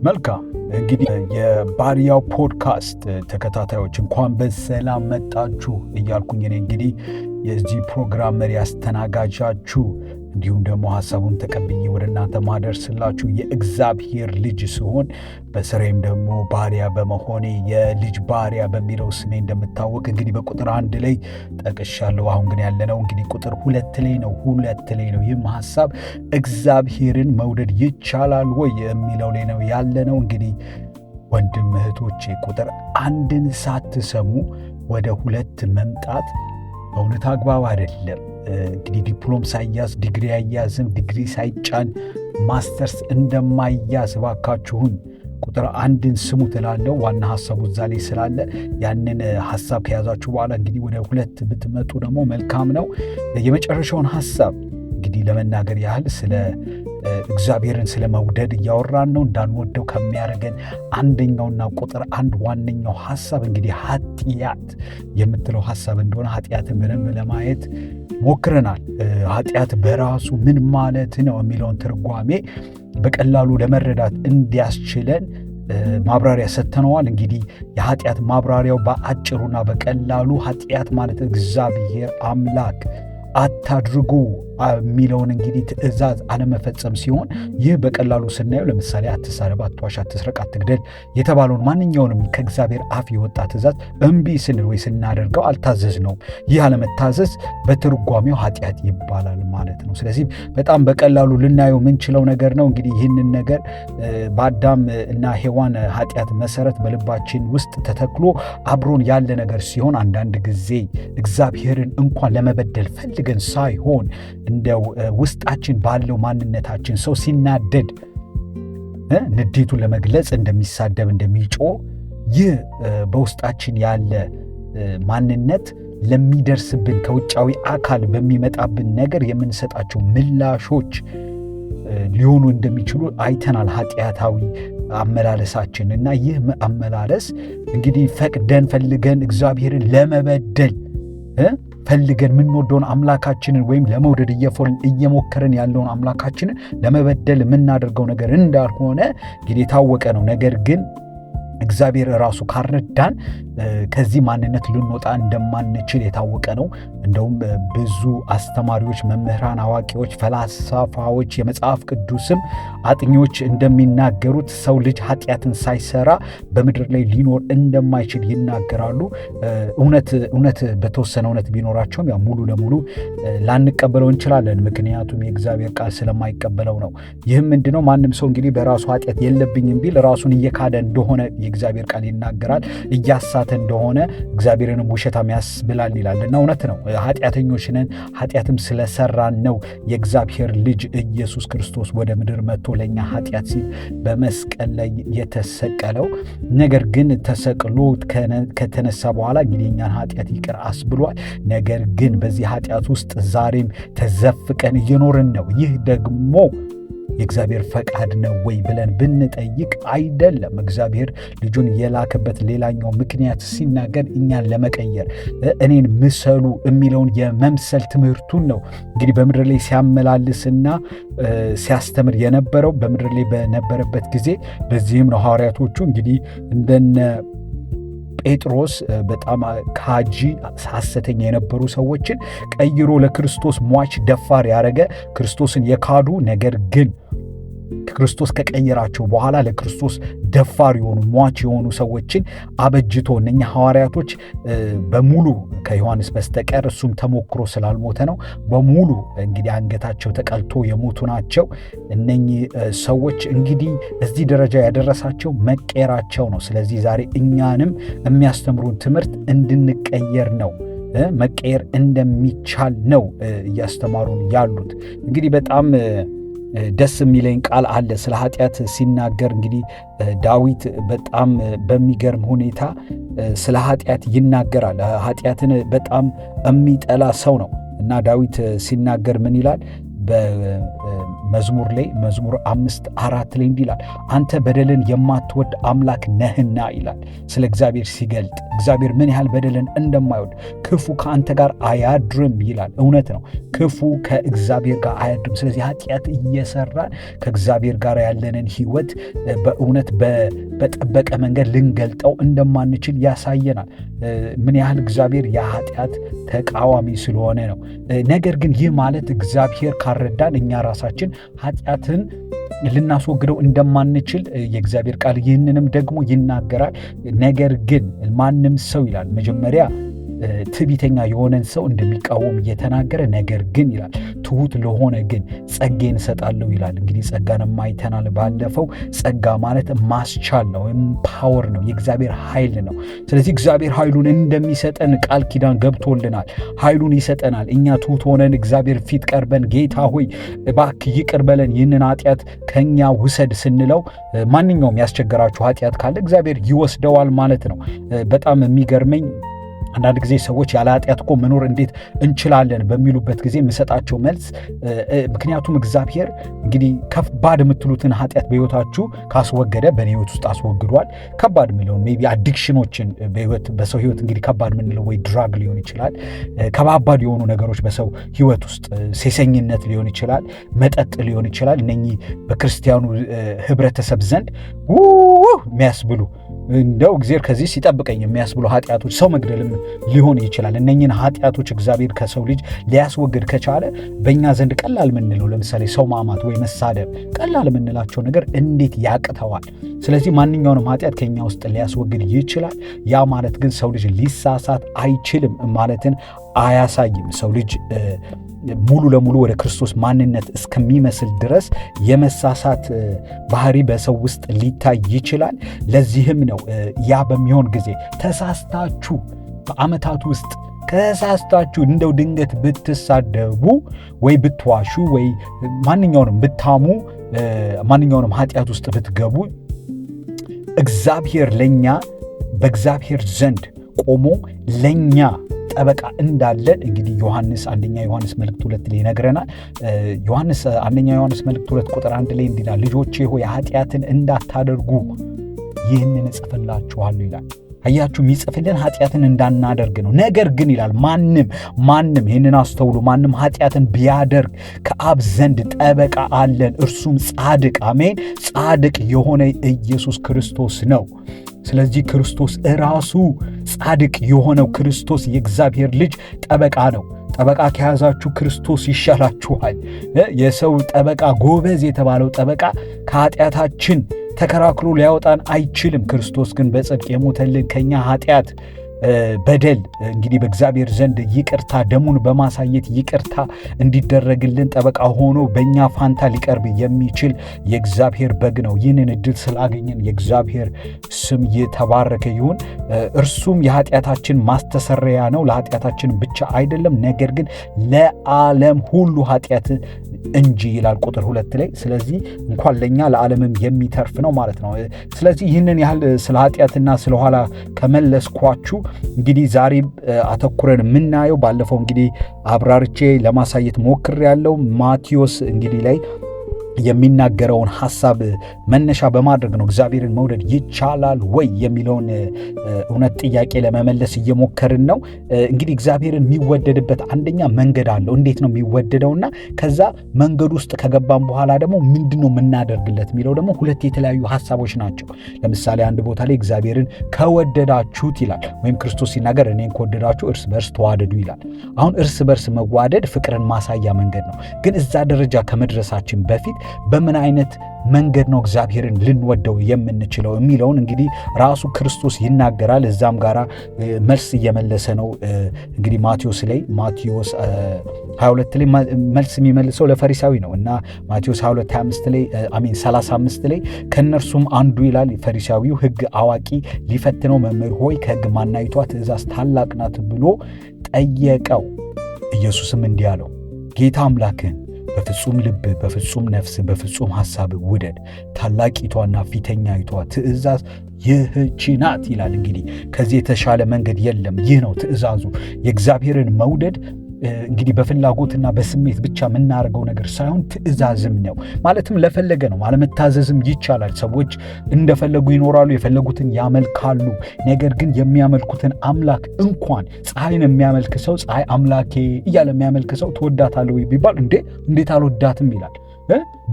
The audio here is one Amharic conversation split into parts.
መልካም፣ እንግዲህ የባሪያው ፖድካስት ተከታታዮች እንኳን በሰላም መጣችሁ እያልኩኝ እኔ እንግዲህ የዚህ ፕሮግራም መሪ አስተናጋጃችሁ እንዲሁም ደግሞ ሀሳቡን ተቀብዬ ወደ እናንተ ማደርስላችሁ የእግዚአብሔር ልጅ ሲሆን በስራዬም ደግሞ ባሪያ በመሆኔ የልጅ ባሪያ በሚለው ስሜ እንደምታወቅ እንግዲህ በቁጥር 1 ላይ ጠቅሻለሁ። አሁን ግን ያለነው እንግዲህ ቁጥር 2 ላይ ነው። 2 ላይ ነው። ይህም ሀሳብ እግዚአብሔርን መውደድ ይቻላል ወይ የሚለው ላይ ነው ያለነው። እንግዲህ ወንድም እህቶቼ ቁጥር 1ን ሳትሰሙ ወደ 2 መምጣት በእውነት አግባብ አይደለም። እንግዲህ ዲፕሎም ሳይያዝ ዲግሪ አያዝም፣ ዲግሪ ሳይጫን ማስተርስ እንደማይያዝ እባካችሁን ቁጥር 1ን ስሙ ትላለው። ዋና ሐሳቡ እዛ ላይ ስላለ ያንን ሐሳብ ከያዛችሁ በኋላ እንግዲህ ወደ 2 ብትመጡ ደግሞ መልካም ነው። የመጨረሻውን ሐሳብ እንግዲህ ለመናገር ያህል ስለ እግዚአብሔርን ስለ መውደድ እያወራን ነው። እንዳንወደው ከሚያደርገን አንደኛውና ቁጥር 1 ዋነኛው ሐሳብ እንግዲህ ኃጢአት የምትለው ሐሳብ እንደሆነ ኃጢአትን በደንብ ለማየት ሞክረናል። ኃጢአት በራሱ ምን ማለት ነው የሚለውን ትርጓሜ በቀላሉ ለመረዳት እንዲያስችለን ማብራሪያ ሰጥተነዋል። እንግዲህ የኃጢአት ማብራሪያው በአጭሩና በቀላሉ ኃጢአት ማለት እግዚአብሔር አምላክ አታድርጉ የሚለውን እንግዲህ ትእዛዝ አለመፈጸም ሲሆን ይህ በቀላሉ ስናየው ለምሳሌ አትሳደብ፣ አትዋሽ፣ አትስረቅ፣ አትግደል የተባለውን ማንኛውንም ከእግዚአብሔር አፍ የወጣ ትእዛዝ እምቢ ስንል ወይ ስናደርገው አልታዘዝነውም። ይህ አለመታዘዝ በትርጓሜው ኃጢአት ይባላል ማለት ነው። ስለዚህ በጣም በቀላሉ ልናየው የምንችለው ነገር ነው። እንግዲህ ይህንን ነገር በአዳም እና ሔዋን ኃጢአት መሰረት በልባችን ውስጥ ተተክሎ አብሮን ያለ ነገር ሲሆን አንዳንድ ጊዜ እግዚአብሔርን እንኳን ለመበደል ፈልገን ሳይሆን እንደው ውስጣችን ባለው ማንነታችን ሰው ሲናደድ ንዴቱን ለመግለጽ እንደሚሳደብ እንደሚጮህ ይህ በውስጣችን ያለ ማንነት ለሚደርስብን ከውጫዊ አካል በሚመጣብን ነገር የምንሰጣቸው ምላሾች ሊሆኑ እንደሚችሉ አይተናል። ኃጢአታዊ አመላለሳችን እና ይህ አመላለስ እንግዲህ ፈቅደን ፈልገን እግዚአብሔርን ለመበደል ፈልገን የምንወደውን አምላካችንን ወይም ለመውደድ እየሞከርን ያለውን አምላካችንን ለመበደል የምናደርገው ነገር እንዳልሆነ እንግዲህ የታወቀ ነው። ነገር ግን እግዚአብሔር ራሱ ካረዳን ከዚህ ማንነት ልንወጣ እንደማንችል የታወቀ ነው። እንደውም ብዙ አስተማሪዎች፣ መምህራን፣ አዋቂዎች፣ ፈላስፋዎች፣ የመጽሐፍ ቅዱስም አጥኚዎች እንደሚናገሩት ሰው ልጅ ኃጢአትን ሳይሰራ በምድር ላይ ሊኖር እንደማይችል ይናገራሉ። እውነት በተወሰነ እውነት ቢኖራቸውም ያው ሙሉ ለሙሉ ላንቀበለው እንችላለን። ምክንያቱም የእግዚአብሔር ቃል ስለማይቀበለው ነው። ይህም ምንድነው? ማንም ሰው እንግዲህ በራሱ ኃጢአት የለብኝም ቢል ራሱን እየካደ እንደሆነ የእግዚአብሔር ቃል ይናገራል። እያሳተ እንደሆነ እግዚአብሔርንም ውሸታም ያስብላል ይላል። እና እውነት ነው። ኃጢአተኞች ነን። ኃጢአትም ስለሰራን ነው የእግዚአብሔር ልጅ ኢየሱስ ክርስቶስ ወደ ምድር መጥቶ ለኛ ኃጢአት ሲል በመስቀል ላይ የተሰቀለው። ነገር ግን ተሰቅሎ ከተነሳ በኋላ እንግዲህ የኛን ኃጢአት ይቅር አስብሏል። ነገር ግን በዚህ ኃጢአት ውስጥ ዛሬም ተዘፍቀን እየኖርን ነው። ይህ ደግሞ የእግዚአብሔር ፈቃድ ነው ወይ ብለን ብንጠይቅ አይደለም። እግዚአብሔር ልጁን የላከበት ሌላኛው ምክንያት ሲናገር እኛን ለመቀየር እኔን ምሰሉ የሚለውን የመምሰል ትምህርቱን ነው እንግዲህ በምድር ላይ ሲያመላልስና ሲያስተምር የነበረው በምድር ላይ በነበረበት ጊዜ። በዚህም ነው ሐዋርያቶቹ እንግዲህ እንደነ ጴጥሮስ በጣም ካጂ ሐሰተኛ የነበሩ ሰዎችን ቀይሮ ለክርስቶስ ሟች ደፋር ያረገ ክርስቶስን የካዱ ነገር ግን ክርስቶስ ከቀየራቸው በኋላ ለክርስቶስ ደፋር የሆኑ ሟች የሆኑ ሰዎችን አበጅቶ እነኛ ሐዋርያቶች በሙሉ ከዮሐንስ በስተቀር እሱም ተሞክሮ ስላልሞተ ነው በሙሉ እንግዲህ አንገታቸው ተቀልቶ የሞቱ ናቸው። እነኚህ ሰዎች እንግዲህ እዚህ ደረጃ ያደረሳቸው መቀየራቸው ነው። ስለዚህ ዛሬ እኛንም የሚያስተምሩን ትምህርት እንድንቀየር ነው። መቀየር እንደሚቻል ነው እያስተማሩን ያሉት። እንግዲህ በጣም ደስ የሚለኝ ቃል አለ ስለ ኃጢአት ሲናገር እንግዲህ ዳዊት በጣም በሚገርም ሁኔታ ስለ ኃጢአት ይናገራል። ኃጢአትን በጣም የሚጠላ ሰው ነው እና ዳዊት ሲናገር ምን ይላል? በመዝሙር መዝሙር ላይ መዝሙር 5:4 ላይ እንዲህ ይላል፣ አንተ በደልን የማትወድ አምላክ ነህና ይላል። ስለ እግዚአብሔር ሲገልጥ እግዚአብሔር ምን ያህል በደልን እንደማይወድ፣ ክፉ ከአንተ ጋር አያድርም ይላል። እውነት ነው፣ ክፉ ከእግዚአብሔር ጋር አያድርም። ስለዚህ ኃጢአት እየሰራን ከእግዚአብሔር ጋር ያለንን ሕይወት በእውነት በጠበቀ መንገድ ልንገልጠው እንደማንችል ያሳየናል። ምን ያህል እግዚአብሔር የኃጢአት ተቃዋሚ ስለሆነ ነው። ነገር ግን ይህ ማለት እግዚአብሔር ካልረዳን እኛ ራሳችን ኃጢአትን ልናስወግደው እንደማንችል የእግዚአብሔር ቃል ይህንንም ደግሞ ይናገራል። ነገር ግን ማንም ሰው ይላል፣ መጀመሪያ ትዕቢተኛ የሆነን ሰው እንደሚቃወም እየተናገረ፣ ነገር ግን ይላል ትሁት ለሆነ ግን ጸጋዬን እሰጣለሁ ይላል። እንግዲህ ጸጋንም አይተናል ባለፈው። ጸጋ ማለት ማስቻል ነው ወይም power ነው፣ የእግዚአብሔር ኃይል ነው። ስለዚህ እግዚአብሔር ኃይሉን እንደሚሰጠን ቃል ኪዳን ገብቶልናል። ኃይሉን ይሰጠናል። እኛ ትሁት ሆነን እግዚአብሔር ፊት ቀርበን ጌታ ሆይ እባክህ ይቅር በለን፣ ይህንን ኃጢአት ከኛ ውሰድ ስንለው ማንኛውም ያስቸገራችሁ ኃጢአት ካለ እግዚአብሔር ይወስደዋል ማለት ነው። በጣም የሚገርመኝ አንዳንድ ጊዜ ሰዎች ያለ ኃጢአት እኮ መኖር እንዴት እንችላለን በሚሉበት ጊዜ የምሰጣቸው መልስ፣ ምክንያቱም እግዚአብሔር እንግዲህ ከባድ የምትሉትን ኃጢአት በሕይወታችሁ ካስወገደ በእኔ ሕይወት ውስጥ አስወግዷል። ከባድ የሚለውን maybe addiction ኦችን በሰው ሕይወት እንግዲህ ከባድ የምንለው ወይ drug ሊሆን ይችላል። ከባባድ የሆኑ ነገሮች በሰው ሕይወት ውስጥ ሴሰኝነት ሊሆን ይችላል፣ መጠጥ ሊሆን ይችላል። እነኚህ በክርስቲያኑ ህብረተሰብ ዘንድ የሚያስብሉ፣ እንደው እግዚአብሔር ከዚህ ሲጠብቀኝ የሚያስብሉ ኃጢአቶች፣ ሰው መግደልም ሊሆን ይችላል። እነኝን ኃጢአቶች እግዚአብሔር ከሰው ልጅ ሊያስወግድ ከቻለ በእኛ ዘንድ ቀላል የምንለው ለምሳሌ ሰው ማማት ወይ መሳደብ ቀላል የምንላቸው ነገር እንዴት ያቅተዋል? ስለዚህ ማንኛውንም ኃጢአት ከኛ ውስጥ ሊያስወግድ ይችላል። ያ ማለት ግን ሰው ልጅ ሊሳሳት አይችልም ማለትን አያሳይም። ሰው ልጅ ሙሉ ለሙሉ ወደ ክርስቶስ ማንነት እስከሚመስል ድረስ የመሳሳት ባህሪ በሰው ውስጥ ሊታይ ይችላል። ለዚህም ነው ያ በሚሆን ጊዜ ተሳስታችሁ በዓመታት ውስጥ ተሳስታችሁ እንደው ድንገት ብትሳደቡ ወይ ብትዋሹ ወይ ማንኛውንም ብታሙ፣ ማንኛውንም ኃጢአት ውስጥ ብትገቡ እግዚአብሔር ለኛ በእግዚአብሔር ዘንድ ቆሞ ለኛ ጠበቃ እንዳለን እንግዲህ ዮሐንስ አንደኛ ዮሐንስ መልእክት 2 ላይ ይነግረናል። ዮሐንስ አንደኛ ዮሐንስ መልእክት 2 ቁጥር 1 ላይ እንዲህ ይላል፣ ልጆቼ ሆይ ኃጢአትን እንዳታደርጉ ይህንን እጽፍላችኋለሁ ይላል። አያችሁ፣ የሚጽፍልን ኃጢአትን እንዳናደርግ ነው። ነገር ግን ይላል ማንም ይህንን አስተውሉ፣ ማንም ኃጢአትን ቢያደርግ ከአብ ዘንድ ጠበቃ አለን፣ እርሱም ጻድቅ፣ አሜን፣ ጻድቅ የሆነ ኢየሱስ ክርስቶስ ነው። ስለዚህ ክርስቶስ እራሱ ጻድቅ የሆነው ክርስቶስ የእግዚአብሔር ልጅ ጠበቃ ነው። ጠበቃ ከያዛችሁ ክርስቶስ ይሻላችኋል። የሰው ጠበቃ፣ ጎበዝ የተባለው ጠበቃ ከኃጢአታችን ተከራክሮ ሊያወጣን አይችልም። ክርስቶስ ግን በጽድቅ የሞተልን ከኛ ኃጢአት በደል እንግዲህ በእግዚአብሔር ዘንድ ይቅርታ ደሙን በማሳየት ይቅርታ እንዲደረግልን ጠበቃ ሆኖ በእኛ ፋንታ ሊቀርብ የሚችል የእግዚአብሔር በግ ነው። ይህንን እድል ስላገኘን የእግዚአብሔር ስም የተባረከ ይሁን። እርሱም የኃጢአታችን ማስተሰረያ ነው። ለኃጢአታችን ብቻ አይደለም፣ ነገር ግን ለዓለም ሁሉ ኃጢአት እንጂ ይላል ቁጥር 2 ላይ። ስለዚህ እንኳን ለኛ ለዓለምም የሚተርፍ ነው ማለት ነው። ስለዚህ ይህንን ያህል ስለ ኃጢአትና ስለ ኋላ ከመለስኳችሁ እንግዲህ ዛሬ አተኩረን የምናየው ባለፈው እንግዲህ አብራርቼ ለማሳየት ሞክሬያለሁ። ማቴዎስ እንግዲህ ላይ የሚናገረውን ሐሳብ መነሻ በማድረግ ነው። እግዚአብሔርን መውደድ ይቻላል ወይ የሚለውን እውነት ጥያቄ ለመመለስ እየሞከርን ነው። እንግዲህ እግዚአብሔርን የሚወደድበት አንደኛ መንገድ አለው። እንዴት ነው የሚወደደውና ከዛ መንገድ ውስጥ ከገባን በኋላ ደግሞ ምንድነው የምናደርግለት የሚለው ደግሞ ሁለት የተለያዩ ሐሳቦች ናቸው። ለምሳሌ አንድ ቦታ ላይ እግዚአብሔርን ከወደዳችሁት ይላል፣ ወይም ክርስቶስ ሲናገር እኔን ከወደዳችሁ እርስ በርስ ተዋደዱ ይላል። አሁን እርስ በርስ መዋደድ ፍቅርን ማሳያ መንገድ ነው። ግን እዛ ደረጃ ከመድረሳችን በፊት በምን አይነት መንገድ ነው እግዚአብሔርን ልንወደው የምንችለው የሚለውን እንግዲህ ራሱ ክርስቶስ ይናገራል። እዛም ጋራ መልስ እየመለሰ ነው። እንግዲህ ማቴዎስ ላይ ማቴዎስ 22 ላይ መልስ የሚመልሰው ለፈሪሳዊ ነው እና ማቴዎስ 22 25 ላይ አሜን 35 ላይ ከነርሱም አንዱ ይላል ፈሪሳዊው ሕግ አዋቂ ሊፈትነው መምህር ሆይ ከሕግ ማናይቷ ትእዛዝ ታላቅ ናት ብሎ ጠየቀው። ኢየሱስም እንዲህ አለው፣ ጌታ አምላክህን በፍጹም ልብ፣ በፍጹም ነፍስ፣ በፍጹም ሐሳብ ውደድ። ታላቂቷና ፊተኛይቷ ትእዛዝ ይህቺ ናት ይላል። እንግዲህ ከዚህ የተሻለ መንገድ የለም። ይህ ነው ትእዛዙ። የእግዚአብሔርን መውደድ እንግዲህ በፍላጎትና በስሜት ብቻ የምናደርገው ነገር ሳይሆን ትእዛዝም ነው። ማለትም ለፈለገ ነው፣ አለመታዘዝም ይቻላል። ሰዎች እንደፈለጉ ይኖራሉ፣ የፈለጉትን ያመልካሉ። ነገር ግን የሚያመልኩትን አምላክ እንኳን ፀሐይን የሚያመልክ ሰው ፀሐይ አምላኬ እያለ የሚያመልክ ሰው ትወዳታለህ ወይ ቢባል እንዴ እንዴት አልወዳትም ይላል።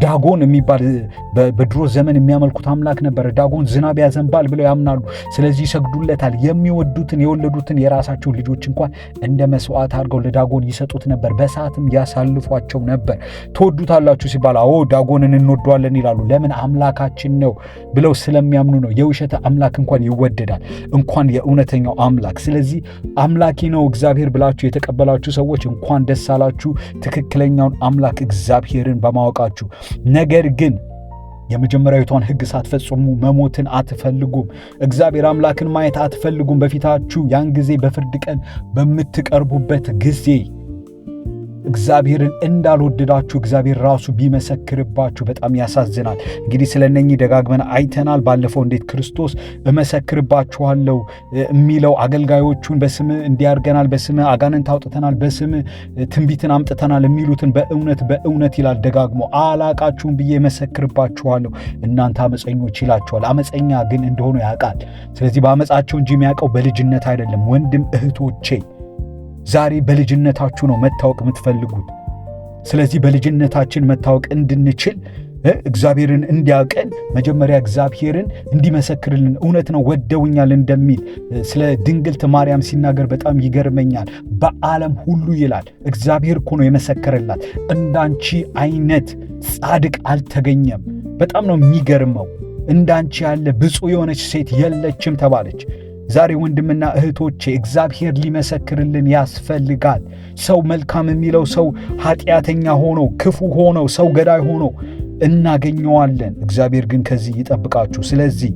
ዳጎን የሚባል በድሮ ዘመን የሚያመልኩት አምላክ ነበር። ዳጎን ዝናብ ያዘንባል ብለው ያምናሉ። ስለዚህ ይሰግዱለታል። የሚወዱትን የወለዱትን የራሳቸውን ልጆች እንኳን እንደ መስዋዕት አድርገው ለዳጎን ይሰጡት ነበር። በሰዓትም ያሳልፏቸው ነበር። ትወዱታላችሁ ሲባል አዎ ዳጎንን እንወደዋለን ይላሉ። ለምን? አምላካችን ነው ብለው ስለሚያምኑ ነው። የውሸት አምላክ እንኳን ይወደዳል፣ እንኳን የእውነተኛው አምላክ። ስለዚህ አምላኬ ነው እግዚአብሔር ብላችሁ የተቀበላችሁ ሰዎች እንኳን ደስ አላችሁ፣ ትክክለኛውን አምላክ እግዚአብሔርን በማወቃችሁ። ነገር ግን የመጀመሪያዊቷን ሕግ ሳትፈጽሙ መሞትን አትፈልጉም። እግዚአብሔር አምላክን ማየት አትፈልጉም በፊታችሁ። ያን ጊዜ በፍርድ ቀን በምትቀርቡበት ጊዜ እግዚአብሔርን እንዳልወደዳችሁ እግዚአብሔር ራሱ ቢመሰክርባችሁ በጣም ያሳዝናል። እንግዲህ ስለ እነኚህ ደጋግመን አይተናል። ባለፈው እንዴት ክርስቶስ እመሰክርባችኋለሁ የሚለው አገልጋዮቹን በስም እንዲያርገናል፣ በስም አጋንንት አውጥተናል፣ በስም ትንቢትን አምጥተናል የሚሉትን በእውነት በእውነት ይላል ደጋግሞ፣ አላቃችሁም ብዬ እመሰክርባችኋለሁ እናንተ አመፀኞች ይላቸዋል። አመፀኛ ግን እንደሆኑ ያውቃል። ስለዚህ በአመፃቸው እንጂ የሚያውቀው በልጅነት አይደለም። ወንድም እህቶቼ ዛሬ በልጅነታችሁ ነው መታወቅ የምትፈልጉት። ስለዚህ በልጅነታችን መታወቅ እንድንችል እግዚአብሔርን እንዲያውቀን መጀመሪያ እግዚአብሔርን እንዲመሰክርልን እውነት ነው ወደውኛል እንደሚል ስለ ድንግልት ማርያም ሲናገር በጣም ይገርመኛል። በዓለም ሁሉ ይላል እግዚአብሔር እኮ ነው የመሰከረላት፣ እንዳንቺ አይነት ጻድቅ አልተገኘም። በጣም ነው የሚገርመው። እንዳንቺ ያለ ብፁዕ የሆነች ሴት የለችም ተባለች። ዛሬ ወንድምና እህቶቼ እግዚአብሔር ሊመሰክርልን ያስፈልጋል። ሰው መልካም የሚለው ሰው ኃጢአተኛ ሆኖ ክፉ ሆኖ ሰው ገዳይ ሆኖ እናገኘዋለን። እግዚአብሔር ግን ከዚህ ይጠብቃችሁ። ስለዚህ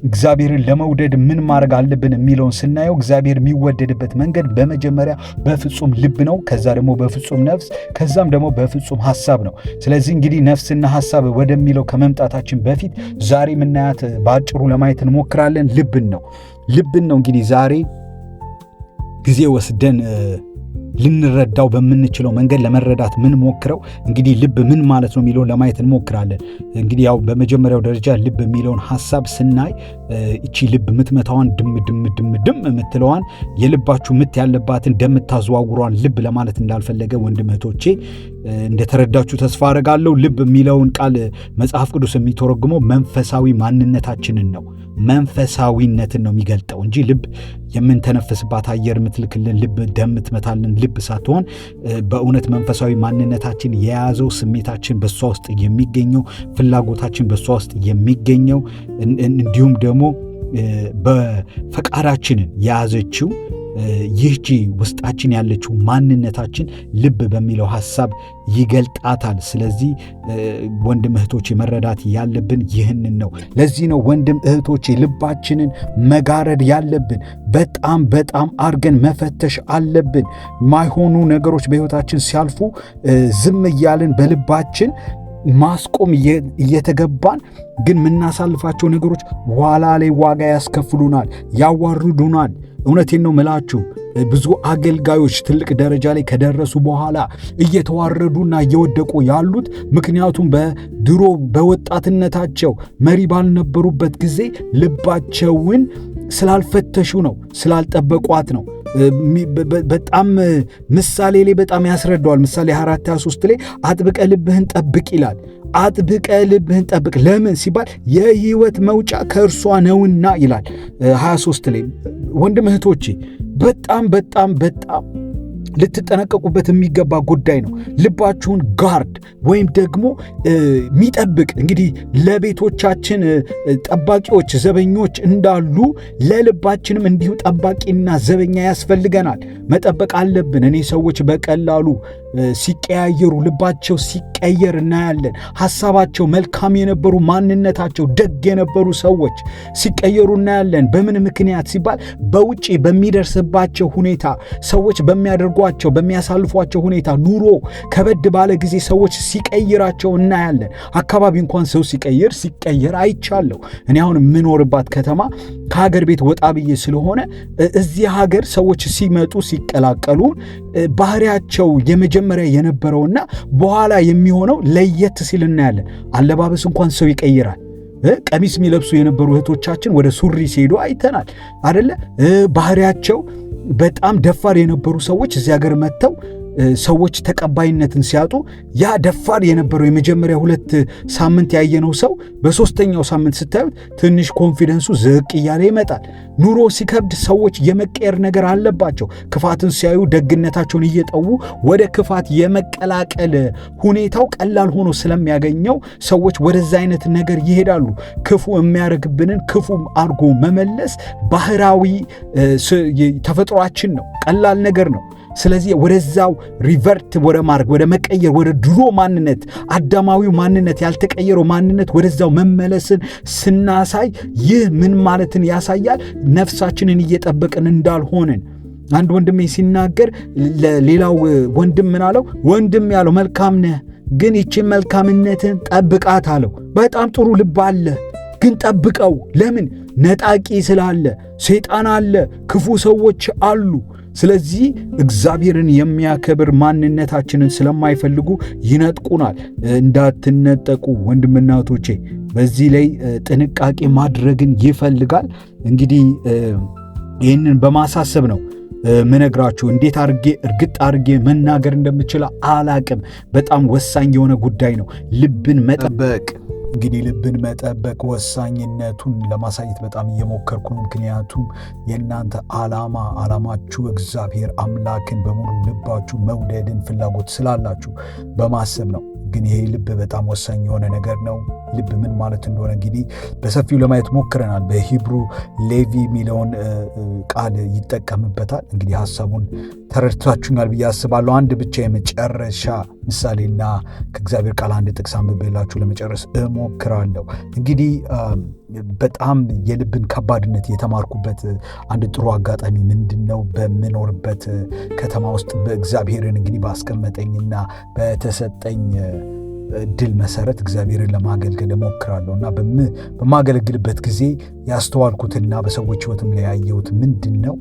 እግዚአብሔርን ለመውደድ ምን ማድረግ አለብን የሚለውን ስናየው እግዚአብሔር የሚወደድበት መንገድ በመጀመሪያ በፍጹም ልብ ነው፣ ከዛ ደግሞ በፍጹም ነፍስ፣ ከዛም ደግሞ በፍጹም ሐሳብ ነው። ስለዚህ እንግዲህ ነፍስና ሐሳብ ወደሚለው ከመምጣታችን በፊት ዛሬ የምናያት በአጭሩ ለማየት እንሞክራለን። ልብን ነው ልብን ነው እንግዲህ ዛሬ ጊዜ ወስደን ልንረዳው በምንችለው መንገድ ለመረዳት ምን ሞክረው እንግዲህ ልብ ምን ማለት ነው የሚለውን ለማየት እንሞክራለን። እንግዲህ ያው በመጀመሪያው ደረጃ ልብ የሚለውን ሐሳብ ስናይ እቺ ልብ የምትመታዋን ድም ድም ድም ድም የምትለዋን የልባችሁ ምት ያለባትን ደም የምታዘዋውሯን ልብ ለማለት እንዳልፈለገ ወንድም እህቶቼ እንደተረዳችሁ ተስፋ አደርጋለሁ። ልብ የሚለውን ቃል መጽሐፍ ቅዱስ የሚተረጉመው መንፈሳዊ ማንነታችንን ነው፣ መንፈሳዊነትን ነው የሚገልጠው እንጂ ልብ የምንተነፍስባት አየር የምትልክልን ልብ፣ ደም የምትመታልን ልብ ሳትሆን በእውነት መንፈሳዊ ማንነታችን የያዘው ስሜታችን በሷ ውስጥ የሚገኘው፣ ፍላጎታችን በሷ ውስጥ የሚገኘው፣ እንዲሁም ደግሞ በፈቃዳችንን የያዘችው ይህቺ ውስጣችን ያለችው ማንነታችን ልብ በሚለው ሐሳብ ይገልጣታል። ስለዚህ ወንድም እህቶቼ መረዳት ያለብን ይህንን ነው። ለዚህ ነው ወንድም እህቶቼ ልባችንን መጋረድ ያለብን። በጣም በጣም አርገን መፈተሽ አለብን። ማይሆኑ ነገሮች በሕይወታችን ሲያልፉ ዝም እያልን በልባችን ማስቆም እየተገባን ግን የምናሳልፋቸው ነገሮች ኋላ ላይ ዋጋ ያስከፍሉናል፣ ያዋርዱናል። እውነቴን ነው ምላችሁ፣ ብዙ አገልጋዮች ትልቅ ደረጃ ላይ ከደረሱ በኋላ እየተዋረዱና እየወደቁ ያሉት ምክንያቱም በድሮ በወጣትነታቸው መሪ ባልነበሩበት ጊዜ ልባቸውን ስላልፈተሹ ነው፣ ስላልጠበቋት ነው። በጣም ምሳሌ ላይ በጣም ያስረዳዋል። ምሳሌ 4:23 ላይ አጥብቀ ልብህን ጠብቅ ይላል። አጥብቀ ልብህን ጠብቅ ለምን ሲባል የህይወት መውጫ ከእርሷ ነውና ይላል 23 ላይ። ወንድም እህቶቼ በጣም በጣም በጣም ልትጠነቀቁበት የሚገባ ጉዳይ ነው። ልባችሁን ጋርድ ወይም ደግሞ የሚጠብቅ፣ እንግዲህ ለቤቶቻችን ጠባቂዎች፣ ዘበኞች እንዳሉ ለልባችንም እንዲሁ ጠባቂና ዘበኛ ያስፈልገናል። መጠበቅ አለብን። እኔ ሰዎች በቀላሉ ሲቀያየሩ፣ ልባቸው ሲቀየር እናያለን። ሐሳባቸው መልካም የነበሩ፣ ማንነታቸው ደግ የነበሩ ሰዎች ሲቀየሩ እናያለን። በምን ምክንያት ሲባል በውጪ በሚደርስባቸው ሁኔታ፣ ሰዎች በሚያደርጓቸው በሚያሳልፏቸው ሁኔታ፣ ኑሮ ከበድ ባለ ጊዜ ሰዎች ሲቀይራቸው እናያለን። አካባቢ እንኳን ሰው ሲቀየር አይቻለሁ። እኔ አሁን የምኖርባት ከተማ ከሀገር ቤት ወጣ ብዬ ስለሆነ እዚህ ሀገር ሰዎች ሲመጡ ሲቀላቀሉ ባህሪያቸው የመጀመሪያ የነበረውና በኋላ የሚሆነው ለየት ሲል እናያለን። አለባበስ እንኳን ሰው ይቀይራል። ቀሚስ የሚለብሱ የነበሩ እህቶቻችን ወደ ሱሪ ሲሄዱ አይተናል አደለ? ባህሪያቸው በጣም ደፋር የነበሩ ሰዎች እዚህ ሀገር መጥተው ሰዎች ተቀባይነትን ሲያጡ ያ ደፋር የነበረው የመጀመሪያ 2 ሳምንት ያየነው ሰው በሶስተኛው ሳምንት ስታዩት ትንሽ confidence ኡ ዝቅ እያለ ይመጣል። ኑሮ ሲከብድ ሰዎች የመቀየር ነገር አለባቸው። ክፋትን ሲያዩ ደግነታቸውን እየጠዉ ወደ ክፋት የመቀላቀል ሁኔታው ቀላል ሆኖ ስለሚያገኘው ሰዎች ወደዛ አይነት ነገር ይሄዳሉ። ክፉ የሚያደርግብንን ክፉ አድርጎ መመለስ ባህራዊ ተፈጥሯችን ነው። ቀላል ነገር ነው። ስለዚህ ወደዛው revert ወደ ማድረግ፣ ወደ መቀየር፣ ወደ ድሮ ማንነት፣ አዳማዊው ማንነት፣ ያልተቀየረው ማንነት ወደዛው መመለስን ስናሳይ ይህ ምን ማለትን ያሳያል? ነፍሳችንን እየጠበቅን እንዳልሆንን። አንድ ወንድሜ ሲናገር ለሌላው ወንድም ምን አለው? ወንድም ያለው መልካም ነህ፣ ግን ይቺን መልካምነትን ጠብቃት አለው። በጣም ጥሩ ልብ አለ፣ ግን ጠብቀው። ለምን? ነጣቂ ስላለ፣ ሰይጣን አለ፣ ክፉ ሰዎች አሉ። ስለዚህ እግዚአብሔርን የሚያከብር ማንነታችንን ስለማይፈልጉ ይነጥቁናል። እንዳትነጠቁ ወንድምና እህቶቼ፣ በዚህ ላይ ጥንቃቄ ማድረግን ይፈልጋል። እንግዲህ ይህንን በማሳሰብ ነው ምነግራችሁ። እንዴት አድርጌ እርግጥ አድርጌ መናገር እንደምችል አላቅም። በጣም ወሳኝ የሆነ ጉዳይ ነው። ልብን መጠበቅ፣ እንግዲህ ልብን መጠበቅ ወሳኝነቱን ለማሳየት በጣም እየሞከርኩ ነው። ምክንያቱም የእናንተ ዓላማችሁ እግዚአብሔር አምላክን በሙሉ ልባችሁ መውደድን ፍላጎት ስላላችሁ በማሰብ ነው። ግን ይሄ ልብ በጣም ወሳኝ የሆነ ነገር ነው። ልብ ምን ማለት እንደሆነ እንግዲህ በሰፊው ለማየት ሞክረናል። በ Hebrew ሌቪ የሚለውን ቃል ይጠቀምበታል። እንግዲህ ሀሳቡን ተረድታችሁኛል ብዬ አስባለሁ። አንድ ብቻ የመጨረሻ ምሳሌና ከእግዚአብሔር ቃል አንድ ጥቅስ አንብቤላችሁ ለመጨረስ እሞክራለሁ። እንግዲህ በጣም የልብን ከባድነት የተማርኩበት አንድ ጥሩ አጋጣሚ ምንድነው? በምኖርበት ከተማ ውስጥ በእግዚአብሔርን እንግዲህ ባስቀመጠኝና በተሰጠኝ እድል መሰረት እግዚአብሔርን ለማገልገል እሞክራለሁ እና በማገለግልበት ጊዜ ያስተዋልኩትና በሰዎች ሕይወትም ላይ ያየሁት ምንድነው?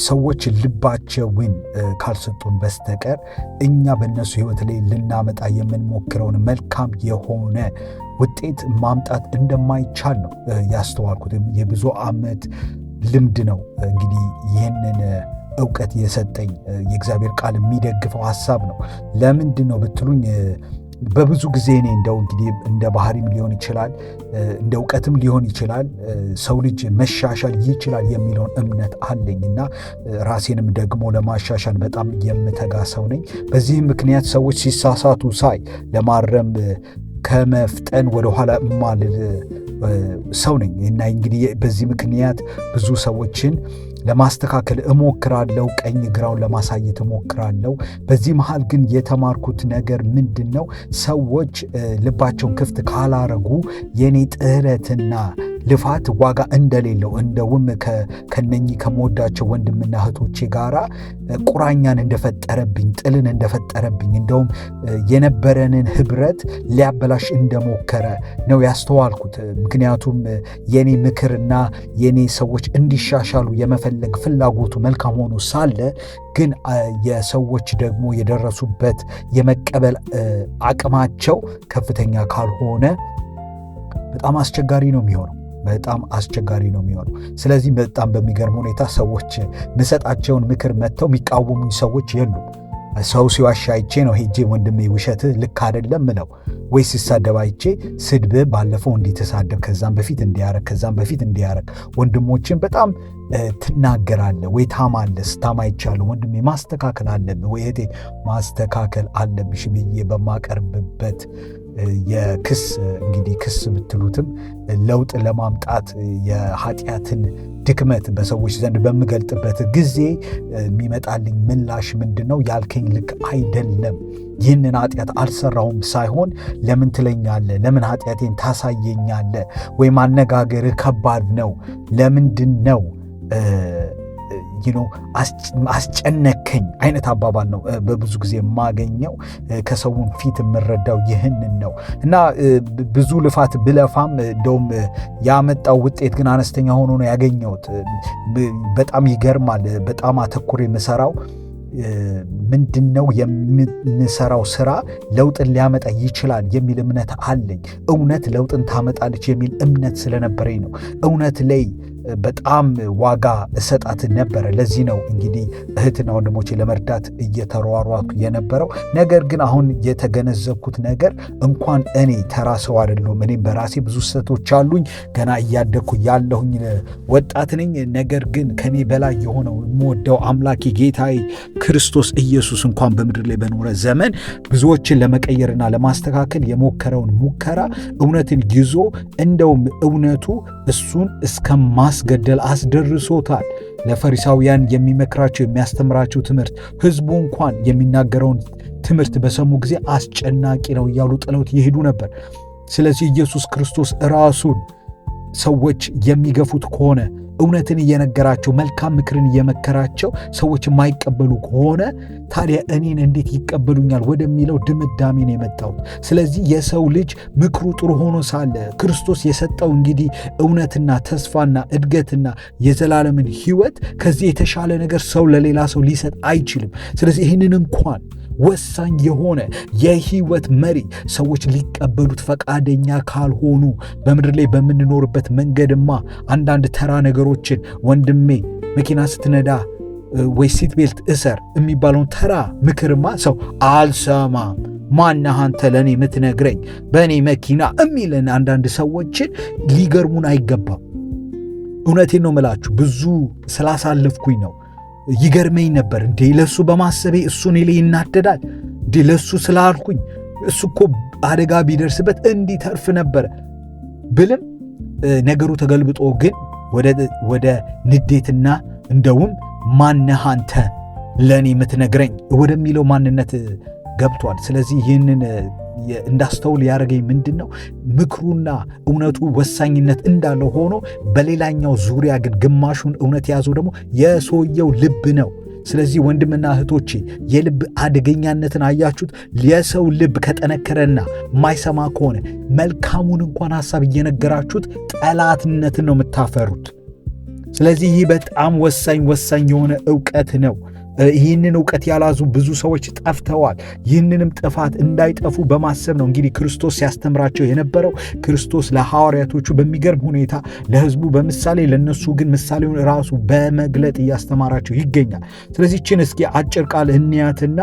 ሰዎች ልባቸውን ካልሰጡን በስተቀር እኛ በእነሱ ሕይወት ላይ ልናመጣ የምንሞክረውን መልካም የሆነ ውጤት ማምጣት እንደማይቻል ነው ያስተዋልኩት። የብዙ ዓመት ልምድ ነው እንግዲህ ይህንን እውቀት የሰጠኝ፣ የእግዚአብሔር ቃል የሚደግፈው ሐሳብ ነው። ለምንድን ነው ብትሉኝ በብዙ ጊዜ እኔ እንደው እንግዲህ እንደ ባህሪም ሊሆን ይችላል፣ እንደ እውቀትም ሊሆን ይችላል፣ ሰው ልጅ መሻሻል ይችላል የሚለውን እምነት አለኝና ራሴንም ደግሞ ለማሻሻል በጣም የምተጋ ሰው ነኝ። በዚህ ምክንያት ሰዎች ሲሳሳቱ ሳይ ለማረም ከመፍጠን ወደ ኋላ እማልል ሰው ነኝ እና እንግዲህ በዚህ ምክንያት ብዙ ሰዎችን ለማስተካከል እሞክራለሁ፣ ቀኝ ግራውን ለማሳየት እሞክራለሁ። በዚህ መሃል ግን የተማርኩት ነገር ምንድነው? ሰዎች ልባቸውን ክፍት ካላረጉ የኔ ጥረትና ልፋት ዋጋ እንደሌለው፣ እንደውም ከነኚህ ከምወዳቸው ወንድምና እህቶቼ ጋራ ቁራኛን እንደፈጠረብኝ፣ ጥልን እንደፈጠረብኝ፣ እንደውም የነበረንን ህብረት ሊያበላሽ እንደሞከረ ነው ያስተዋልኩት። ምክንያቱም የኔ ምክርና የኔ ሰዎች እንዲሻሻሉ የመፈለግ ፍላጎቱ መልካም ሆኖ ሳለ ግን የሰዎች ደግሞ የደረሱበት የመቀበል አቅማቸው ከፍተኛ ካልሆነ በጣም አስቸጋሪ ነው የሚሆነው። በጣም አስቸጋሪ ነው የሚሆነው። ስለዚህ በጣም በሚገርም ሁኔታ ሰዎች ምሰጣቸውን ምክር መጥተው የሚቃወሙኝ ሰዎች የሉም። ሰው ሲዋሽ አይቼ ነው ሄጄ ወንድሜ ውሸትህ ልክ አይደለም ምለው፣ ወይ ሲሳደብ አይቼ ስድብህ ባለፈው እንዲህ ተሳደብ፣ ከዛም በፊት እንዲያረግ፣ ከዛም በፊት እንዲያረግ፣ ወንድሞችን በጣም ትናገራለህ ወይ ታማለህ፣ ስታማ አይቻለሁ፣ ወንድሜ ማስተካከል አለብህ ወይ እህቴ ማስተካከል አለብሽ ብዬ በማቀርብበት የክስ እንግዲህ ክስ ብትሉትም ለውጥ ለማምጣት የኃጢአትን ድክመት በሰዎች ዘንድ በምገልጥበት ጊዜ የሚመጣልኝ ምላሽ ምንድን ነው? ያልከኝ ልክ አይደለም፣ ይህንን ኃጢአት አልሰራሁም ሳይሆን ለምን ትለኛለህ? ለምን ኃጢአቴን ታሳየኛለህ? ወይም አነጋገርህ ከባድ ነው፣ ለምንድን ነው አስጨነከኝ አይነት አባባል ነው በብዙ ጊዜ የማገኘው። ከሰውን ፊት የምረዳው ይህንን ነው እና ብዙ ልፋት ብለፋም እንደውም ያመጣው ውጤት ግን አነስተኛ ሆኖ ነው ያገኘሁት። በጣም ይገርማል። በጣም አተኩሬ የምሰራው ምንድን ነው፣ የምንሰራው ስራ ለውጥን ሊያመጣ ይችላል የሚል እምነት አለኝ። እውነት ለውጥን ታመጣለች የሚል እምነት ስለነበረኝ ነው። እውነት ላይ በጣም ዋጋ እሰጣት ነበረ። ለዚህ ነው እንግዲህ እህትና ወንድሞቼ ለመርዳት እየተሯሯጥኩ የነበረው። ነገር ግን አሁን የተገነዘብኩት ነገር እንኳን እኔ ተራ ሰው አይደለሁም። እኔም በራሴ ብዙ ስህተቶች አሉኝ። ገና እያደግኩ ያለሁኝ ወጣት ነኝ። ነገር ግን ከኔ በላይ የሆነው የምወደው አምላኬ ጌታዬ ክርስቶስ ኢየሱስ እንኳን በምድር ላይ በኖረ ዘመን ብዙዎችን ለመቀየርና ለማስተካከል የሞከረውን ሙከራ እውነትን ይዞ እንደውም እውነቱ እሱን እስከ ማስገደል አስደርሶታል። ለፈሪሳውያን የሚመክራቸው የሚያስተምራቸው ትምህርት ሕዝቡ እንኳን የሚናገረውን ትምህርት በሰሙ ጊዜ አስጨናቂ ነው እያሉ ጥለውት ይሄዱ ነበር። ስለዚህ ኢየሱስ ክርስቶስ ራሱን ሰዎች የሚገፉት ከሆነ፣ እውነትን እየነገራቸው መልካም ምክርን እየመከራቸው ሰዎች የማይቀበሉ ከሆነ ታዲያ እኔን እንዴት ይቀበሉኛል ወደሚለው ድምዳሜ ነው የመጣሁት። ስለዚህ የሰው ልጅ ምክሩ ጥሩ ሆኖ ሳለ ክርስቶስ የሰጠው እንግዲህ እውነትና ተስፋና እድገትና የዘላለምን ሕይወት ከዚህ የተሻለ ነገር ሰው ለሌላ ሰው ሊሰጥ አይችልም። ስለዚህ ይህንን እንኳን ወሳኝ የሆነ የህይወት መሪ ሰዎች ሊቀበሉት ፈቃደኛ ካልሆኑ በምድር ላይ በምንኖርበት መንገድማ አንዳንድ ተራ ነገሮችን ወንድሜ መኪና ስትነዳ ወይ seat belt እሰር የሚባለውን ተራ ምክርማ ሰው አልሰማም፣ ማነህ አንተ ለእኔ የምትነግረኝ በእኔ መኪና የሚለን አንዳንድ ሰዎችን ሊገርሙን አይገባም። እውነቴን ነው ምላችሁ፣ ብዙ ስላሳለፍኩኝ ነው። ይገርመኝ ነበር። እንዴ ለእሱ በማሰቤ እሱ እኔ ላይ ይናደዳል? እንዴ ለእሱ ስላልኩኝ እሱ እኮ አደጋ ቢደርስበት እንዲተርፍ ነበረ ብልም ነገሩ ተገልብጦ ግን ወደ ንዴትና እንደውም ማነህ አንተ ለእኔ የምትነግረኝ ወደሚለው ማንነት ገብቷል። ስለዚህ ይህንን እንዳስተውል ያደረገኝ ምንድን ነው? ምክሩና እውነቱ ወሳኝነት እንዳለው ሆኖ በሌላኛው ዙሪያ ግን ግማሹን እውነት የያዘው ደግሞ የሰውየው ልብ ነው። ስለዚህ ወንድምና እህቶቼ የልብ አደገኛነትን አያችሁት? የሰው ልብ ከጠነከረና ማይሰማ ከሆነ መልካሙን እንኳን ሐሳብ እየነገራችሁት ጠላትነትን ነው የምታፈሩት። ስለዚህ ይህ በጣም ወሳኝ ወሳኝ የሆነ እውቀት ነው። ይህንን እውቀት ያላዙ ብዙ ሰዎች ጠፍተዋል። ይህንንም ጥፋት እንዳይጠፉ በማሰብ ነው እንግዲህ ክርስቶስ ሲያስተምራቸው የነበረው። ክርስቶስ ለሐዋርያቶቹ በሚገርም ሁኔታ ለሕዝቡ በምሳሌ፣ ለነሱ ግን ምሳሌውን ራሱ በመግለጥ እያስተማራቸው ይገኛል። ስለዚህ ይህችን እስኪ አጭር ቃል እንያትና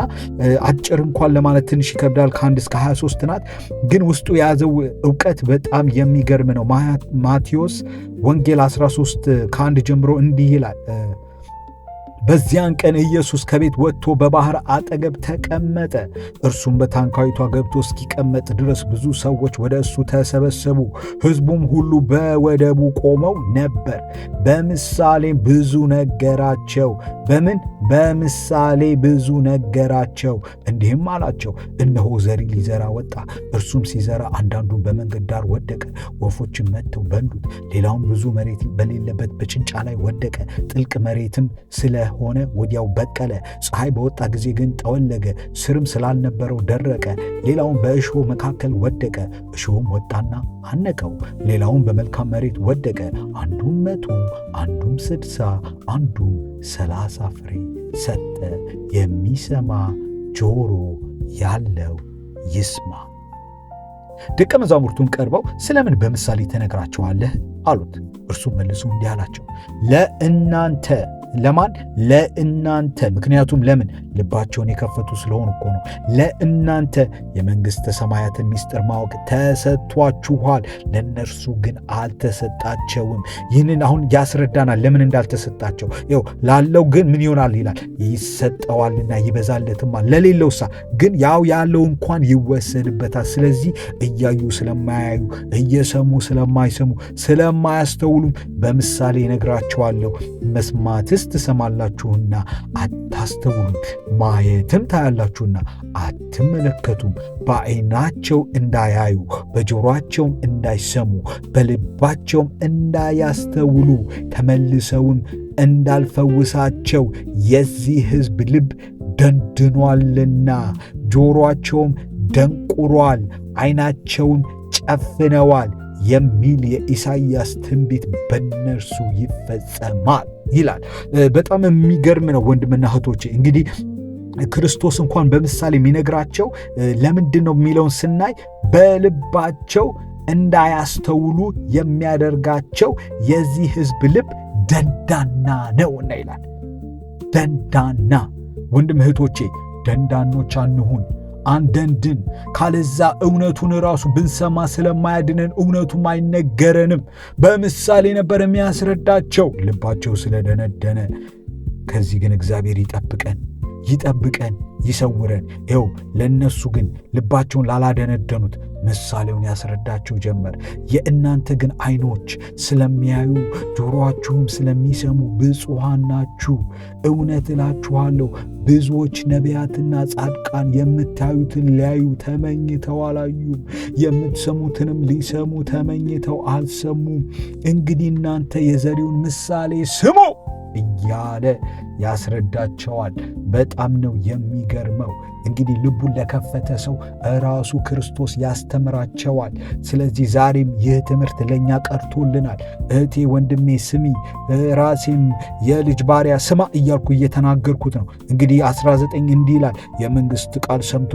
አጭር እንኳን ለማለት ትንሽ ይከብዳል። ከ1 እስከ 23 ናት፣ ግን ውስጡ የያዘው እውቀት በጣም የሚገርም ነው። ማቴዎስ ወንጌል 13 ከ1 ጀምሮ እንዲህ ይላል። በዚያን ቀን ኢየሱስ ከቤት ወጥቶ በባሕር አጠገብ ተቀመጠ። እርሱም በታንኳይቷ ገብቶ እስኪቀመጥ ድረስ ብዙ ሰዎች ወደ እሱ ተሰበሰቡ። ሕዝቡም ሁሉ በወደቡ ቆመው ነበር። በምሳሌም ብዙ ነገራቸው። በምን? በምሳሌ ብዙ ነገራቸው። እንዲህም አላቸው፣ እነሆ ዘሪ ሊዘራ ወጣ። እርሱም ሲዘራ አንዳንዱን በመንገድ ዳር ወደቀ፣ ወፎችም መጥተው በሉት። ሌላውም ብዙ መሬት በሌለበት በጭንጫ ላይ ወደቀ፣ ጥልቅ መሬትም ስለሆነ ወዲያው በቀለ። ፀሐይ በወጣ ጊዜ ግን ጠወለገ፣ ስርም ስላልነበረው ደረቀ። ሌላውም በእሾህ መካከል ወደቀ፣ እሾህም ወጣና አነቀው። ሌላውም በመልካም መሬት ወደቀ፣ አንዱም 100፣ አንዱም 60፣ አንዱም 30 ፍሬ ሰጠ። የሚሰማ ጆሮ ያለው ይስማ። ደቀ መዛሙርቱም ቀርበው ስለምን በምሳሌ ትነግራቸዋለህ አሉት። እርሱም መልሶ እንዲህ አላቸው፣ ለእናንተ ለማን? ለእናንተ። ምክንያቱም ለምን? ልባቸውን የከፈቱ ስለሆኑ እኮ ነው። ለእናንተ የመንግሥተ ሰማያትን ምስጢር ማወቅ ተሰጥቷችኋል፣ ለእነርሱ ግን አልተሰጣቸውም። ይህንን አሁን ያስረዳናል ለምን እንዳልተሰጣቸው። ይኸው ላለው ግን ምን ይሆናል ይላል፣ ይሰጠዋልና ይበዛለትማል። ለሌለውሳ ግን ያው ያለው እንኳን ይወሰድበታል። ስለዚህ እያዩ ስለማያዩ፣ እየሰሙ ስለማይሰሙ፣ ስለማያስተውሉም በምሳሌ እነግራቸዋለሁ። መስማትስ ትሰማላችሁና አታስተውሉም፣ ማየትም ታያላችሁና አትመለከቱም። በዓይናቸው እንዳያዩ፣ በጆሮአቸውም እንዳይሰሙ፣ በልባቸውም እንዳያስተውሉ፣ ተመልሰውም እንዳልፈውሳቸው የዚህ ሕዝብ ልብ ደንድኗልና፣ ጆሮአቸውም ደንቁሯል፣ ዓይናቸውም ጨፍነዋል የሚል የኢሳይያስ ትንቢት በእነርሱ ይፈጸማል ይላል። በጣም የሚገርም ነው ወንድምና እህቶቼ። እንግዲህ ክርስቶስ እንኳን በምሳሌ የሚነግራቸው ለምንድን ነው የሚለውን ስናይ በልባቸው እንዳያስተውሉ የሚያደርጋቸው የዚህ ሕዝብ ልብ ደንዳና ነውና ይላል። ደንዳና። ወንድም እህቶቼ፣ ደንዳኖች አንሁን፣ አንደንድን። ካለዛ እውነቱን ራሱ ብንሰማ ስለማያድነን እውነቱም አይነገረንም። በምሳሌ ነበር የሚያስረዳቸው ልባቸው ስለደነደነ። ከዚህ ግን እግዚአብሔር ይጠብቀን፣ ይጠብቀን፣ ይሰውረን። ይኸው ለእነሱ ግን ልባቸውን ላላደነደኑት ምሳሌውን ያስረዳቸው ጀመር። የእናንተ ግን ዓይኖች ስለሚያዩ ጆሮአችሁም ስለሚሰሙ ብፁዓን ናችሁ። እውነት እላችኋለሁ፣ ብዙዎች ነቢያትና ጻድቃን የምታዩትን ሊያዩ ተመኝተው አላዩም፣ የምትሰሙትንም ሊሰሙ ተመኝተው አልሰሙም። እንግዲህ እናንተ የዘሪውን ምሳሌ ስሙ እያለ ያስረዳቸዋል። በጣም ነው የሚገርመው። እንግዲህ ልቡን ለከፈተ ሰው ራሱ ክርስቶስ ያስተምራቸዋል። ስለዚህ ዛሬም ይህ ትምህርት ለእኛ ቀርቶልናል። እህቴ ወንድሜ ስሚ፣ ራሴም የልጅ ባሪያ ስማ እያልኩ እየተናገርኩት ነው። እንግዲህ 19 እንዲህ ይላል፣ የመንግሥት ቃል ሰምቶ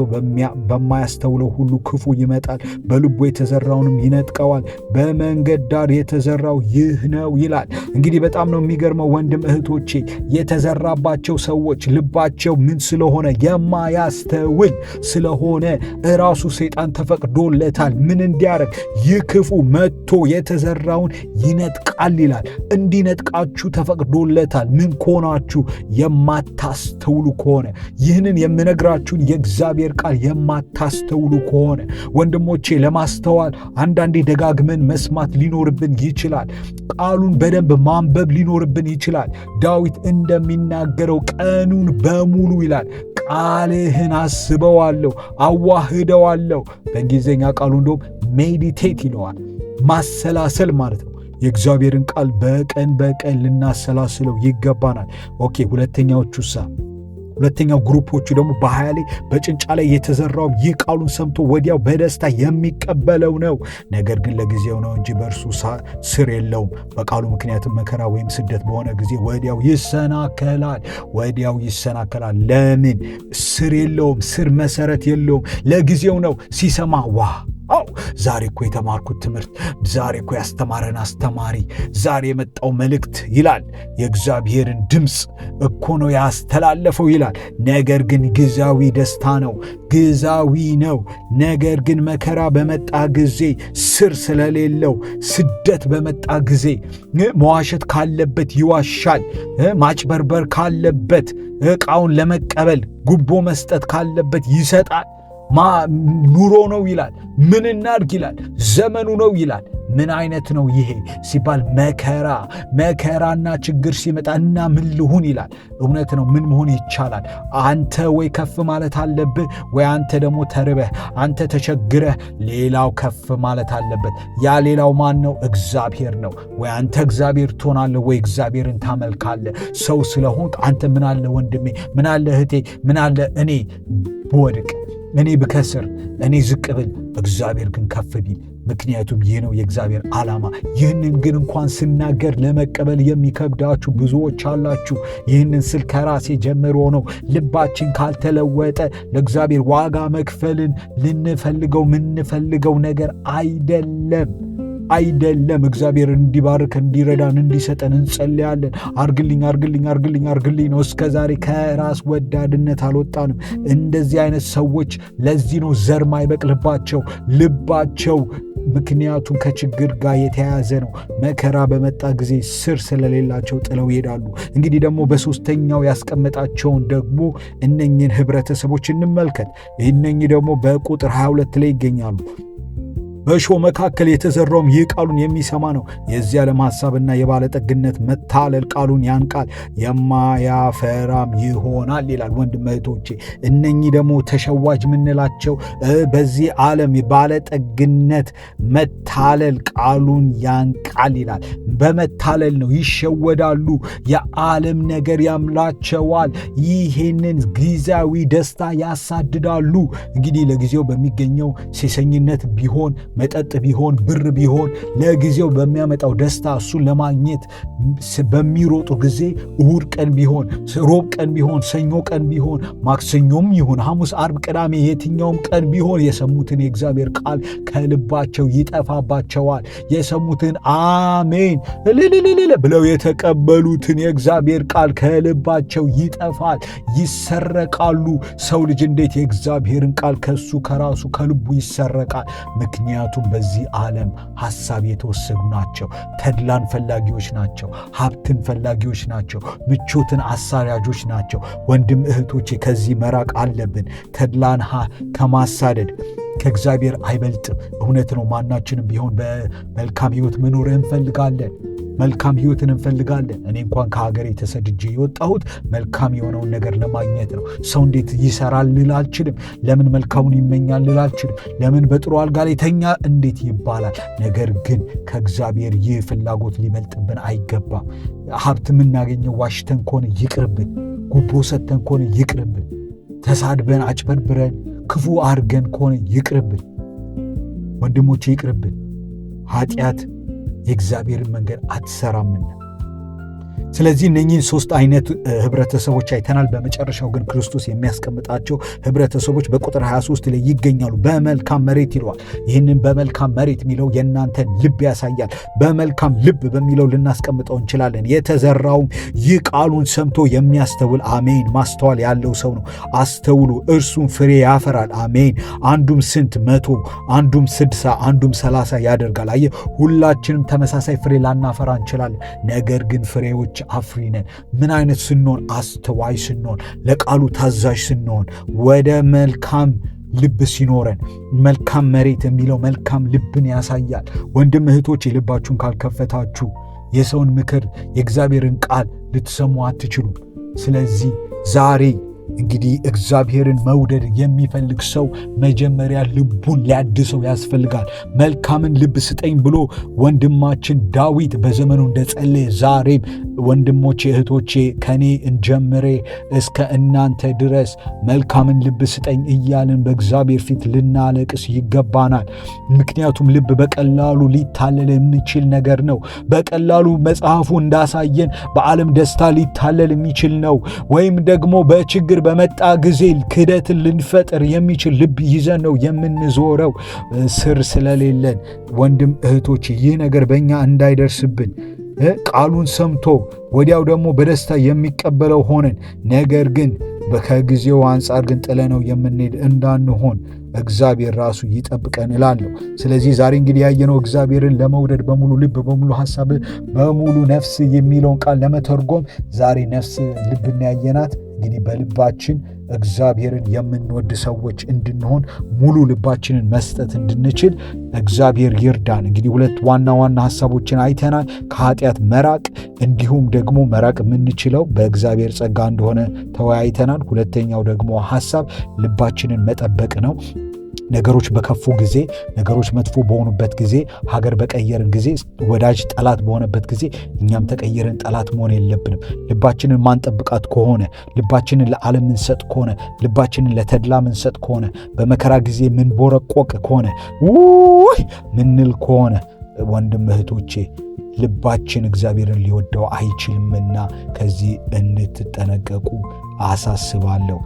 በማያስተውለው ሁሉ ክፉ ይመጣል፣ በልቡ የተዘራውንም ይነጥቀዋል። በመንገድ ዳር የተዘራው ይህ ነው ይላል። እንግዲህ በጣም ነው የሚገርመው ወንድም እህቶቼ፣ የተዘራባቸው ሰዎች ልባቸው ምን ስለሆነ? የማያስተውል ስለሆነ እራሱ ሰይጣን ተፈቅዶለታል። ምን እንዲያደርግ? ይህ ክፉ መጥቶ የተዘራውን ይነጥቃል ይላል። እንዲነጥቃችሁ ተፈቅዶለታል። ምን ከሆናችሁ? የማታስተውሉ ከሆነ፣ ይህንን የምነግራችሁን የእግዚአብሔር ቃል የማታስተውሉ ከሆነ። ወንድሞቼ፣ ለማስተዋል አንዳንዴ ደጋግመን መስማት ሊኖርብን ይችላል። ቃሉን በደንብ ማንበብ ሊኖርብን ይችላል። ዳዊት እንደሚናገረው ቀኑን በሙሉ ይላል፣ ቃልህን አስበዋለሁ፣ አዋህደዋለሁ። በእንግሊዝኛ ቃሉ እንደውም meditate ይለዋል፣ ማሰላሰል ማለት ነው። የእግዚአብሔርን ቃል በቀን በቀን ልናሰላስለው ይገባናል። Okay፣ ሁለተኛዎቹሳ? ሁለተኛው group ኦቹ ደግሞ በ20 ላይ በጭንጫ ላይ የተዘራው ይህ ቃሉን ሰምቶ ወዲያው በደስታ የሚቀበለው ነው። ነገር ግን ለጊዜው ነው እንጂ በእርሱ ስር የለውም። በቃሉ ምክንያትም መከራ ወይም ስደት በሆነ ጊዜ ወዲያው ይሰናከላል። ወዲያው ይሰናከላል። ለምን? ስር የለውም። ስር መሰረት የለውም። ለጊዜው ነው። ሲሰማ wow፣ ዛሬ እኮ የተማርኩት ትምህርት፣ ዛሬ እኮ ያስተማረን አስተማሪ፣ ዛሬ የመጣው መልእክት ይላል። የእግዚአብሔርን ድምፅ እኮ ነው ያስተላለፈው ይላል። ነገር ግን ጊዜያዊ ደስታ ነው፣ ጊዜያዊ ነው። ነገር ግን መከራ በመጣ ጊዜ ስር ስለሌለው፣ ስደት በመጣ ጊዜ መዋሸት ካለበት ይዋሻል። ማጭበርበር ካለበት፣ ዕቃውን ለመቀበል ጉቦ መስጠት ካለበት ይሰጣል። ኑሮ ነው ይላል። ምን እናድርግ ይላል። ዘመኑ ነው ይላል። ምን አይነት ነው ይሄ ሲባል መከራ፣ መከራና ችግር ሲመጣ እና ምን ልሁን ይላል። እውነት ነው። ምን መሆን ይቻላል? አንተ ወይ ከፍ ማለት አለብህ፣ ወይ አንተ ደግሞ ተርበህ፣ አንተ ተቸግረህ፣ ሌላው ከፍ ማለት አለበት። ያ ሌላው ማን ነው? እግዚአብሔር ነው። ወይ አንተ እግዚአብሔር ትሆናለህ፣ ወይ እግዚአብሔርን ታመልካለህ። ሰው ስለሆንክ አንተ ምን አለ ወንድሜ፣ ምን አለ እህቴ፣ ምን አለ እኔ ብወድቅ፣ እኔ ብከስር፣ እኔ ዝቅ ብል፣ እግዚአብሔር ግን ከፍ ቢል። ምክንያቱም ይህ ነው የእግዚአብሔር ዓላማ። ይህንን ግን እንኳን ስናገር ለመቀበል የሚከብዳችሁ ብዙዎች አላችሁ። ይህንን ስል ከራሴ ጀምሮ ነው። ልባችን ካልተለወጠ ለእግዚአብሔር ዋጋ መክፈልን ልንፈልገው ምንፈልገው ነገር አይደለም። አይደለም። እግዚአብሔር እንዲባርክ፣ እንዲረዳን፣ እንዲሰጠን እንጸልያለን። አርግልኝ፣ አርግልኝ፣ አርግልኝ፣ አርግልኝ ነው። እስከ ዛሬ ከራስ ወዳድነት አልወጣንም። እንደዚህ አይነት ሰዎች ለዚህ ነው ዘር ማይበቅልባቸው ልባቸው፣ ምክንያቱም ከችግር ጋር የተያያዘ ነው። መከራ በመጣ ጊዜ ስር ስለሌላቸው ጥለው ይሄዳሉ። እንግዲህ ደግሞ በሶስተኛው ያስቀመጣቸውን ደግሞ እነኝን ህብረተሰቦች እንመልከት። እነኚህ ደግሞ በቁጥር 22 ላይ ይገኛሉ። በእሾህ መካከል የተዘራውም ይህ ቃሉን የሚሰማ ነው። የዚህ ዓለም ሐሳብና የባለጠግነት መታለል ቃሉን ያንቃል፣ የማያፈራም ይሆናል ይላል። ወንድም እህቶቼ፣ እነኚህ ደግሞ ተሸዋጅ የምንላቸው በዚህ ዓለም ባለጠግነት መታለል ቃሉን ያንቃል ይላል። በመታለል ነው፣ ይሸወዳሉ። የዓለም ነገር ያምላቸዋል። ይሄንን ጊዜያዊ ደስታ ያሳድዳሉ። እንግዲህ ለጊዜው በሚገኘው ሴሰኝነት ቢሆን፣ መጠጥ ቢሆን፣ ብር ቢሆን፣ ለጊዜው በሚያመጣው ደስታ እሱን ለማግኘት በሚሮጡ ጊዜ እሁድ ቀን ቢሆን፣ ሮብ ቀን ቢሆን፣ ሰኞ ቀን ቢሆን፣ ማክሰኞም ይሁን ሐሙስ፣ አርብ፣ ቅዳሜ፣ የትኛውም ቀን ቢሆን የሰሙትን የእግዚአብሔር ቃል ከልባቸው ይጠፋባቸዋል። የሰሙትን አሜን እልልልል ብለው የተቀበሉትን የእግዚአብሔር ቃል ከልባቸው ይጠፋል፣ ይሰረቃሉ። ሰው ልጅ እንዴት የእግዚአብሔርን ቃል ከሱ ከራሱ ከልቡ ይሰረቃል? ምክንያቱም በዚህ ዓለም ሐሳብ የተወሰዱ ናቸው። ተድላን ፈላጊዎች ናቸው። ሀብትን ፈላጊዎች ናቸው። ምቾትን አሳዳጆች ናቸው። ወንድም እህቶቼ፣ ከዚህ መራቅ አለብን። ተድላን ከማሳደድ ከእግዚአብሔር አይበልጥም። እውነት ነው። ማናችንም ቢሆን በመልካም ሕይወት መኖር እንፈልጋለን። መልካም ሕይወትን እንፈልጋለን። እኔ እንኳን ከሀገሬ ተሰድጄ የወጣሁት መልካም የሆነውን ነገር ለማግኘት ነው። ሰው እንዴት ይሰራል ልል አልችልም። ለምን መልካሙን ይመኛል ልል አልችልም። ለምን በጥሩ አልጋ ላይ ተኛ እንዴት ይባላል? ነገር ግን ከእግዚአብሔር ይህ ፍላጎት ሊበልጥብን አይገባም። ሀብት የምናገኘው ዋሽተን ከሆነ ይቅርብን። ጉቦ ሰጥተን ከሆነ ይቅርብን። ተሳድበን፣ አጭበርብረን፣ ክፉ አድርገን ከሆነ ይቅርብን። ወንድሞቼ፣ ይቅርብን። ኃጢአት የእግዚአብሔርን መንገድ አትሰራምና። ስለዚህ እነኚህን ሶስት አይነት ህብረተሰቦች አይተናል። በመጨረሻው ግን ክርስቶስ የሚያስቀምጣቸው ህብረተሰቦች በቁጥር 23 ላይ ይገኛሉ። በመልካም መሬት ይለዋል። ይህንን በመልካም መሬት የሚለው የእናንተን ልብ ያሳያል። በመልካም ልብ በሚለው ልናስቀምጠው እንችላለን። የተዘራውም ይህ ቃሉን ሰምቶ የሚያስተውል፣ አሜን፣ ማስተዋል ያለው ሰው ነው። አስተውሉ፣ እርሱም ፍሬ ያፈራል። አሜን። አንዱም ስንት 100፣ አንዱም 60፣ አንዱም 30 ያደርጋል። አየህ፣ ሁላችንም ተመሳሳይ ፍሬ ላናፈራ እንችላለን። ነገር ግን ፍሬዎች አፍሪ ነን። ምን አይነት ስንሆን? አስተዋይ ስንሆን፣ ለቃሉ ታዛዥ ስንሆን፣ ወደ መልካም ልብ ሲኖረን፣ መልካም መሬት የሚለው መልካም ልብን ያሳያል። ወንድም እህቶች፣ ልባችሁን ካልከፈታችሁ የሰውን ምክር፣ የእግዚአብሔርን ቃል ልትሰሙ አትችሉም። ስለዚህ ዛሬ እንግዲህ እግዚአብሔርን መውደድ የሚፈልግ ሰው መጀመሪያ ልቡን ሊያድሰው ያስፈልጋል። መልካምን ልብ ስጠኝ ብሎ ወንድማችን ዳዊት በዘመኑ እንደጸለየ ዛሬም ወንድሞቼ፣ እህቶቼ፣ ከኔ እንጀምሬ እስከ እናንተ ድረስ መልካምን ልብ ስጠኝ እያልን በእግዚአብሔር ፊት ልናለቅስ ይገባናል። ምክንያቱም ልብ በቀላሉ ሊታለል የሚችል ነገር ነው። በቀላሉ መጽሐፉ እንዳሳየን በዓለም ደስታ ሊታለል የሚችል ነው። ወይም ደግሞ በችግር በመጣ ጊዜ ክህደትን ልንፈጥር የሚችል ልብ ይዘን ነው የምንዞረው ስር ስለሌለን። ወንድም እህቶች፣ ይህ ነገር በእኛ እንዳይደርስብን ቃሉን ሰምቶ ወዲያው ደግሞ በደስታ የሚቀበለው ሆነን ነገር ግን ከጊዜው አንጻር ግን ጥለነው የምንሄድ እንዳንሆን እግዚአብሔር ራሱ ይጠብቀን እላለሁ። ስለዚህ ዛሬ እንግዲህ ያየነው እግዚአብሔርን ለመውደድ በሙሉ ልብ፣ በሙሉ ሐሳብ፣ በሙሉ ነፍስ የሚለውን ቃል ለመተርጎም ዛሬ ነፍስ ልብን ያየናት፣ እንግዲህ በልባችን እግዚአብሔርን የምንወድ ሰዎች እንድንሆን፣ ሙሉ ልባችንን መስጠት እንድንችል እግዚአብሔር ይርዳን። እንግዲህ ሁለት ዋና ዋና ሀሳቦችን አይተናል። ከኃጢአት መራቅ እንዲሁም ደግሞ መራቅ የምንችለው በእግዚአብሔር ጸጋ እንደሆነ ተወያይተናል። ሁለተኛው ደግሞ ሀሳብ ልባችንን መጠበቅ ነው። ነገሮች በከፉ ጊዜ፣ ነገሮች መጥፎ በሆኑበት ጊዜ፣ ሀገር በቀየርን ጊዜ፣ ወዳጅ ጠላት በሆነበት ጊዜ እኛም ተቀይረን ጠላት መሆን የለብንም። ልባችንን ማንጠብቃት ከሆነ፣ ልባችንን ለዓለም ምንሰጥ ከሆነ፣ ልባችንን ለተድላ ምንሰጥ ከሆነ፣ በመከራ ጊዜ ምንቦረቆቅ ከሆነ፣ ውይ ምንል ከሆነ፣ ወንድም እህቶቼ፣ ልባችን እግዚአብሔርን ሊወደው አይችልምና ከዚህ እንድትጠነቀቁ አሳስባለሁ።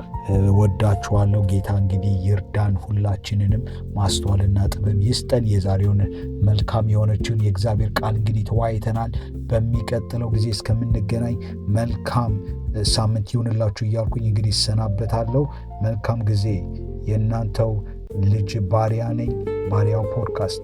ወዳችኋለሁ። ጌታ እንግዲህ ይርዳን። ሁላችንንም ማስተዋልና ጥበብ ይስጠን። የዛሬውን መልካም የሆነችውን የእግዚአብሔር ቃል እንግዲህ ተወያይተናል። በሚቀጥለው ጊዜ እስከምንገናኝ መልካም ሳምንት ይሁንላችሁ እያልኩኝ እንግዲህ እሰናበታለሁ። መልካም ጊዜ። የእናንተው ልጅ ባሪያ ነኝ። ባሪያው ፖድካስት።